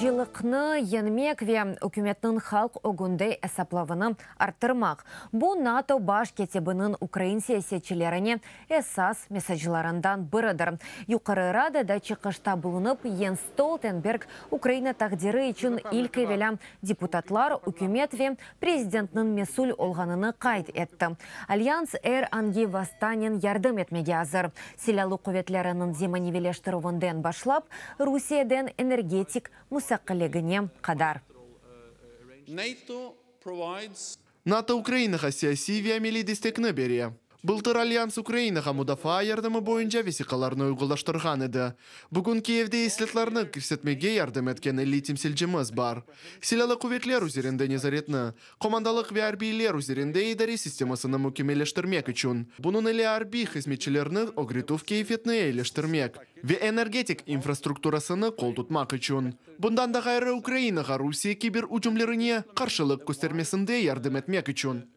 Yolbaşçılıqnı yeñmek ve ükümetniñ halq ögünde esaplavını arttırmaq, bu NATO baş kâtibiniñ ukrain siyasetçilerine esas mesaclarından biridir. Yuqarı Radada çıqışta bulunıp, Yens Stoltenberg Ukraina taqdiri içün ilk evelâ deputatlar, ükümet ve prezidentniñ mesül olğanını qayd etti. Alyans er angi vastanen yardım etmege azır, Silâlı quvetleriniñ zemaneviyleştirüvinden başlap, Rusiyeden energetik mustaqilligine qadar. NATO Ukrainağa siyasiy ve ameliy destekni bere. Bıltır Alyans Ukrainağa mudafaa yardımı boyunca vesiqalarnı uyğunlaştırğan edi. Bugün Kiyevde islâtlarnı kirsetmege yardım etken 50 temsilcimiz bar. Silâlı quvetler üzerinde nezaretni, Komandalıq ve arbiyler üzerinde idare sistemasını mükemmelleştirmek içün, bunıñ ile arbiy hızmetçilerni ögretüv keyfiyetini eyileştirmek ve energetik infrastrukturasını qol tutmaq içün. Bundan da ğayrı, Ukrainağa Rusiye kiber ücümlerine qarşılıq köstermesinde yardım etmek içün.